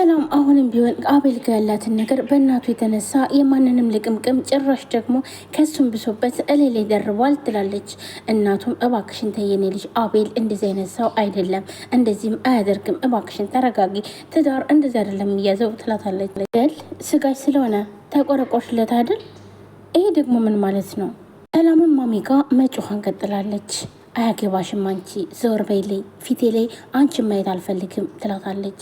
ሰላም አሁንም ቢሆን አቤል ጋር ያላትን ነገር በእናቱ የተነሳ የማንንም ልቅምቅም ጭራሽ ደግሞ ከሱም ብሶበት እሌላ ይደርቧል ትላለች። እናቱም እባክሽን ተይ የኔ ልጅ አቤል እንደዚህ አይነት ሰው አይደለም፣ እንደዚህም አያደርግም፣ እባክሽን ተረጋጊ፣ ትዳር እንደዚህ አይደለም እያዘው ትላታለች። ደል ስጋሽ ስለሆነ ተቆረቆርሽለት አይደል? ይሄ ደግሞ ምን ማለት ነው? ሰላምም ማሚ ጋ መጮኋን ቀጥላለች። አያገባሽም አንቺ ዘወር በይልኝ፣ ፊቴ ላይ አንቺን ማየት አልፈልግም ትላታለች።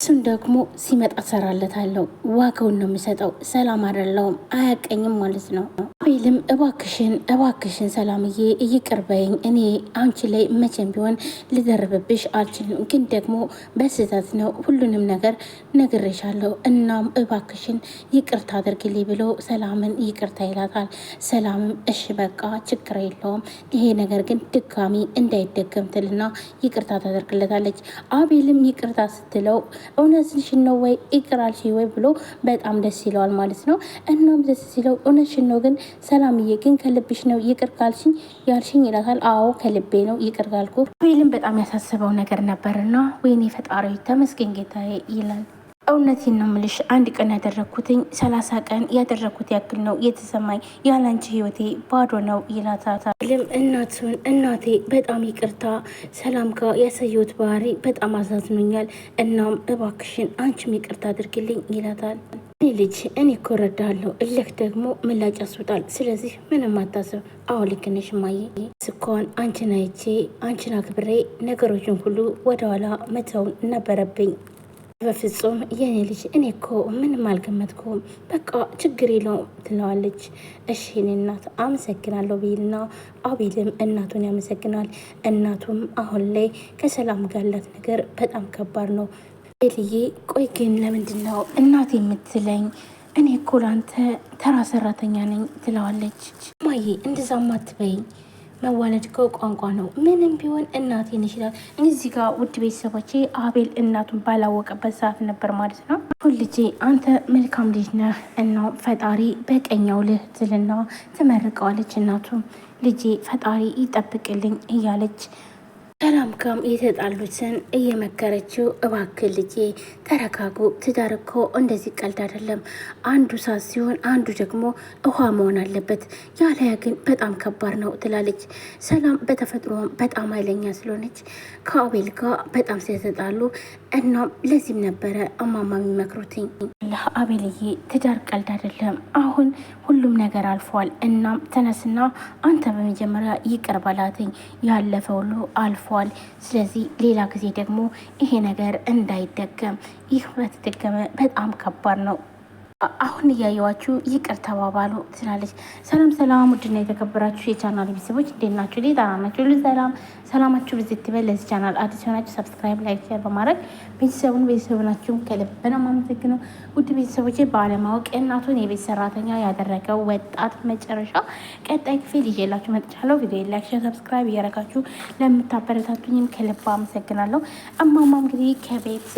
እሱን ደግሞ ሲመጣ ሰራለታለሁ፣ ዋጋውን ነው የምሰጠው። ሰላም አይደለውም አያቀኝም ማለት ነው። አቤልም እባክሽን እባክሽን ሰላምዬ ይቅር በይኝ፣ እኔ አንቺ ላይ መቼም ቢሆን ልደርብብሽ አልችልም፣ ግን ደግሞ በስህተት ነው ሁሉንም ነገር ነግሬሻለሁ። እናም እባክሽን ይቅርታ አድርግልኝ ብሎ ሰላምን ይቅርታ ይላታል። ሰላምም እሺ በቃ ችግር የለውም ይሄ ነገር ግን ድጋሚ እንዳይደገም ትልና ይቅርታ ታደርግለታለች። አቤልም ይቅርታ ስትለው እውነትሽን ነው ወይ ይቅር አልሽ ወይ ብሎ በጣም ደስ ይለዋል ማለት ነው። እናም ደስ ሲለው እውነትሽን ነው ግን ሰላምዬ ግን ከልብሽ ነው ይቅር ካልሽኝ ያልሽኝ ይላታል። አዎ ከልቤ ነው ይቅር ካልኩ። አቤልም በጣም ያሳስበው ነገር ነበርና ወይኔ ፈጣሪ ተመስገን ጌታዬ ይላል። እውነቴን ነው ምልሽ፣ አንድ ቀን ያደረግኩትኝ 30 ቀን ያደረግኩት ያክል ነው የተሰማኝ። ያላንቺ ህይወቴ ባዶ ነው ይላታታል። ልም እናቱን እናቴ በጣም ይቅርታ ሰላም ጋር ያሳየሁት ባህሪ በጣም አሳዝኖኛል። እናም እባክሽን አንቺም ይቅርታ አድርግልኝ ይላታል። እኔ ልጅ እኔ እኮ እረዳለሁ፣ እልህ ደግሞ ምላጭ ያስወጣል። ስለዚህ ምንም አታስብ። አዎ ልክ ነሽ እማዬ። ስኳን አንቺን አይቼ አንቺን አክብሬ ነገሮችን ሁሉ ወደኋላ መተው ነበረብኝ። በፍጹም የኔ ልጅ እኔ እኮ ምንም አልገመትኩም፣ በቃ ችግር የለውም ትለዋለች። እሺ የኔ እናት አመሰግናለሁ ቢልና አቤልም እናቱን ያመሰግናል። እናቱም አሁን ላይ ከሰላም ጋር ያላት ነገር በጣም ከባድ ነው። ቤልዬ ቆይ ግን ለምንድን ነው እናት የምትለኝ? እኔ እኮ ላንተ ተራ ሰራተኛ ነኝ ትለዋለች። ማዬ እንደዛማ አትበይኝ መዋለድ እኮ ቋንቋ ነው። ምንም ቢሆን እናቴን ይችላል። እዚህ ጋር ውድ ቤተሰቦቼ አቤል እናቱን ባላወቀበት ሰዓት ነበር ማለት ነው። ሁል ልጄ አንተ መልካም ልጅ ነህ እና ፈጣሪ በቀኛው ልህ ትልና ትመርቀዋለች። እናቱ ልጄ ፈጣሪ ይጠብቅልኝ እያለች ሰላም ጋም የተጣሉትን እየመከረችው እባክህ ልጄ ተረጋጉ፣ ትዳር እኮ እንደዚህ ቀልድ አይደለም። አንዱ ሳት ሲሆን አንዱ ደግሞ ውሃ መሆን አለበት፣ ያለያ ግን በጣም ከባድ ነው ትላለች። ሰላም በተፈጥሮ በጣም ኃይለኛ ስለሆነች ከአቤል ጋር በጣም ስለተጣሉ እናም ለዚህም ነበረ እማማ የሚመክሩትኝ። አቤልዬ ትዳር ቀልድ አይደለም፣ አሁን ሁሉም ነገር አልፏል። እናም ተነስና አንተ በመጀመሪያ ይቅር በላትኝ፣ ያለፈ ሁሉ አልፏል። ስለዚህ ሌላ ጊዜ ደግሞ ይሄ ነገር እንዳይደገም፣ ይህ በተደገመ በጣም ከባድ ነው። አሁን እያየዋችሁ ይቅር ተባባሉ ትላለች። ሰላም ሰላም፣ ውድና የተከበራችሁ የቻናል ቤተሰቦች እንዴት ናችሁ? ደህና ናችሁ? ሰላም ሰላማችሁ ብዝት ይበል። ለዚህ ቻናል አዲስ የሆናችሁ subscribe፣ like፣ share በማድረግ ቤተሰቡን ቤተሰቡ ናችሁ ከልብ ነው የማመሰግነው። ውድ ቤተሰቦቼ ባለማወቅ እናቱን የቤት ሰራተኛ ያደረገው ወጣት መጨረሻ ቀጣይ ክፍል ይዤላችሁ መጥቻለሁ። ቪዲዮ like፣ share፣ subscribe እያደረጋችሁ ለምታበረታቱኝም ከልብ አመሰግናለሁ። እማማ እንግዲህ ከቤት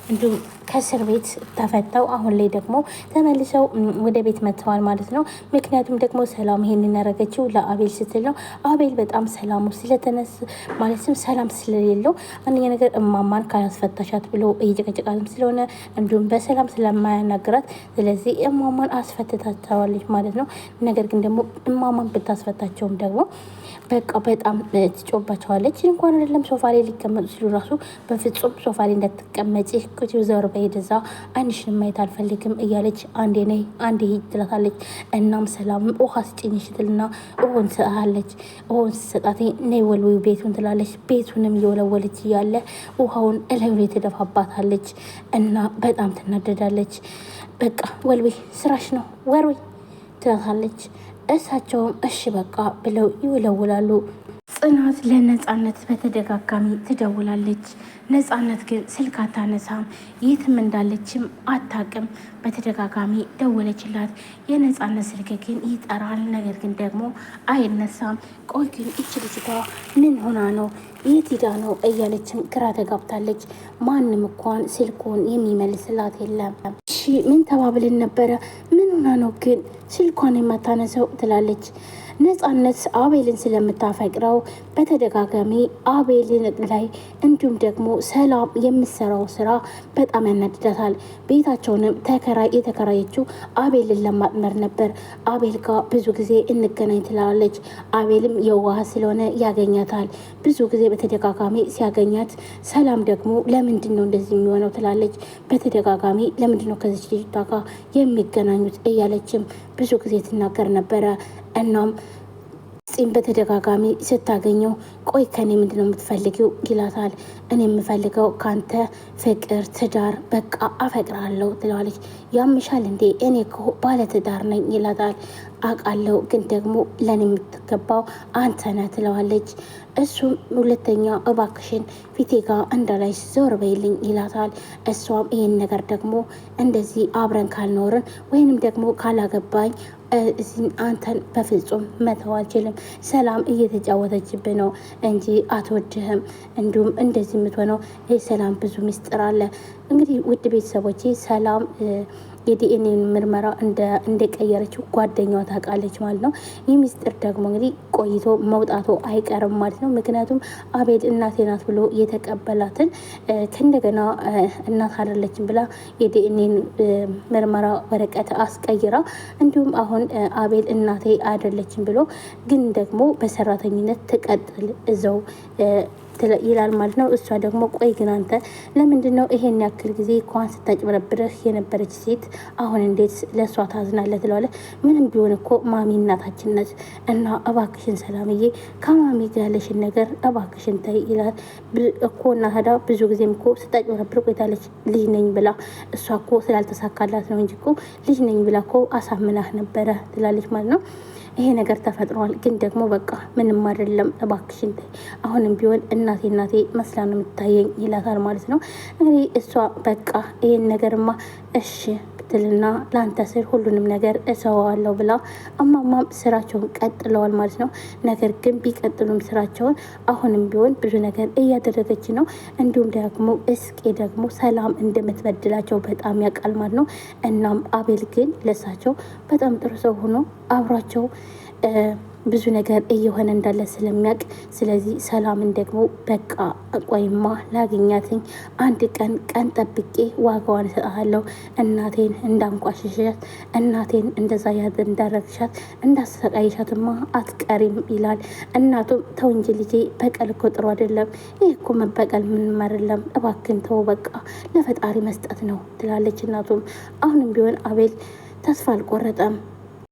እንዲሁም ከእስር ቤት ተፈተው አሁን ላይ ደግሞ ተመልሰው ወደ ቤት መጥተዋል ማለት ነው። ምክንያቱም ደግሞ ሰላም ይሄንን ያደረገችው ለአቤል ስትል ነው። አቤል በጣም ሰላሙ ስለተነስ ማለትም ሰላም ስለሌለው አንደኛ ነገር እማማን ካላስፈታሻት ብሎ እየጨቀጨቃትም ስለሆነ እንዲሁም በሰላም ስለማያናግራት፣ ስለዚህ እማማን አስፈትታቸዋለች ማለት ነው። ነገር ግን ደግሞ እማማን ብታስፈታቸውም ደግሞ በቃ በጣም ትጮባቸዋለች። እንኳን አይደለም ሶፋ ላይ ሊቀመጡ ሲሉ ራሱ በፍጹም ሶፋ ላይ እንዳትቀመጪ ቁጭ ዘወር በይ ወደዛ ዓይንሽን ማየት አልፈልግም እያለች አንዴ ነይ አንዴ ሂጅ ትላታለች። እናም ሰላም ውሃ ስጭኝ ስትልና ውሃውን ትሰጣለች። ውሃውን ስትሰጣት ነይ ወልዊው ቤቱን ትላለች። ቤቱንም እየወለወለች እያለ ውሃውን እላዩ ላይ ትደፋባታለች እና በጣም ትናደዳለች። በቃ ወልዌ ስራሽ ነው ወርዌ ትላታለች። እሳቸውም እሺ በቃ ብለው ይወለውላሉ። ጽናት ለነፃነት በተደጋጋሚ ትደውላለች። ነፃነት ግን ስልክ አታነሳም፣ የትም እንዳለችም አታቅም። በተደጋጋሚ ደወለችላት። የነፃነት ስልክ ግን ይጠራል፣ ነገር ግን ደግሞ አይነሳም። ቆይ ግን እች ልጅቷ ምን ሆና ነው? የት ሂዳ ነው? እያለችም ግራ ተጋብታለች። ማንም እንኳን ስልኩን የሚመልስላት የለም። እሺ ምን ተባብልን ነበረ? ምን ሆና ነው ግን ስልኳን የማታነሰው? ትላለች። ነፃነት አቤልን ስለምታፈቅረው በተደጋጋሚ አቤልን ላይ እንዲሁም ደግሞ ሰላም የምትሰራው ስራ በጣም ያናድዳታል። ቤታቸውንም የተከራየችው አቤልን ለማጥመር ነበር። አቤል ጋር ብዙ ጊዜ እንገናኝ ትላለች። አቤልም የዋህ ስለሆነ ያገኛታል። ብዙ ጊዜ በተደጋጋሚ ሲያገኛት፣ ሰላም ደግሞ ለምንድን ነው እንደዚህ የሚሆነው ትላለች። በተደጋጋሚ ለምንድን ነው ከዚች ልጅቷ ጋር የሚገናኙት እያለችም ብዙ ጊዜ ትናገር ነበረ። እናም ፂም በተደጋጋሚ ስታገኘው ቆይ ከኔ ምንድን ነው የምትፈልጊው? ይላታል። እኔ የምፈልገው ካንተ ፍቅር፣ ትዳር፣ በቃ አፈቅራለሁ ትለዋለች። ያምሻል እንዴ? እኔ እኮ ባለ ትዳር ነኝ ይላታል። አውቃለሁ፣ ግን ደግሞ ለእኔ የምትገባው አንተ ነህ ትለዋለች። እሱም ሁለተኛ እባክሽን ፊቴ ጋር እንዳላይ ዞር በይልኝ ይላታል። እሷም ይህን ነገር ደግሞ እንደዚህ አብረን ካልኖርን ወይንም ደግሞ ካላገባኝ አንተን በፍጹም መተው አልችልም። ሰላም እየተጫወተችብህ ነው እንጂ አትወድህም። እንዲሁም እንደዚህ የምትሆነው ይህ ሰላም ብዙ ሚስጥር አለ። እንግዲህ ውድ ቤተሰቦቼ ሰላም የዲኤንኤ ምርመራ እንደቀየረችው ጓደኛዋ ታውቃለች ማለት ነው። ይህ ሚስጥር ደግሞ እንግዲህ ቆይቶ መውጣቱ አይቀርም ማለት ነው። ምክንያቱም አቤል እናቴ ናት ብሎ የተቀበላትን ከእንደገና እናት አይደለችም ብላ የዲኤንኤ ምርመራ ወረቀት አስቀይራ እንዲሁም አሁን አቤል እናቴ አይደለችም ብሎ ግን ደግሞ በሰራተኝነት ትቀጥል እዛው ይላል ማለት ነው። እሷ ደግሞ ቆይ ግን አንተ ለምንድን ነው ይሄን ያክል ጊዜ እንኳን ስታጭበረብርህ የነበረች ሴት አሁን እንዴት ለእሷ ታዝናለህ? ትለዋለህ። ምንም ቢሆን እኮ ማሚ እናታችን ነች እና እባክሽን ሰላምዬ ከማሚ ጋር ያለሽን ነገር እባክሽን ተይ ይላል እኮ። እና ታዲያ ብዙ ጊዜም እኮ ስታጭበረብር ቆይታለች ልጅ ነኝ ብላ፣ እሷ እኮ ስላልተሳካላት ነው እንጂ እኮ ልጅ ነኝ ብላ እኮ አሳምናህ ነበረ ትላለች ማለት ነው። ይሄ ነገር ተፈጥሯል፣ ግን ደግሞ በቃ ምንም አይደለም፣ እባክሽን ተይ፣ አሁንም ቢሆን እናቴ እናቴ መስላ ነው የምታየኝ ይላታል ማለት ነው። እንግዲህ እሷ በቃ ይሄን ነገርማ እሺ ብትልና ለአንተ ስል ሁሉንም ነገር እሰዋለሁ ብላ እማማም ስራቸውን ቀጥለዋል ማለት ነው። ነገር ግን ቢቀጥሉም ስራቸውን አሁንም ቢሆን ብዙ ነገር እያደረገች ነው። እንዲሁም ደግሞ እስቄ ደግሞ ሰላም እንደምትበድላቸው በጣም ያውቃል ማለት ነው። እናም አቤል ግን ለሳቸው በጣም ጥሩ ሰው ሆኖ አብሯቸው ብዙ ነገር እየሆነ እንዳለ ስለሚያውቅ፣ ስለዚህ ሰላምን ደግሞ በቃ ቆይማ ላግኛትኝ አንድ ቀን ቀን ጠብቄ ዋጋዋን እሰጣታለሁ፣ እናቴን እንዳንቋሸሻት፣ እናቴን እንደዛ እንዳረግሻት፣ እንዳሰቃይሻትማ አትቀሪም ይላል። እናቱም ተው እንጂ ልጄ፣ በቀል እኮ ጥሩ አይደለም። ይህ እኮ መበቀል ምንም አይደለም። እባክን ተው በቃ ለፈጣሪ መስጠት ነው ትላለች። እናቱም አሁንም ቢሆን አቤል ተስፋ አልቆረጠም።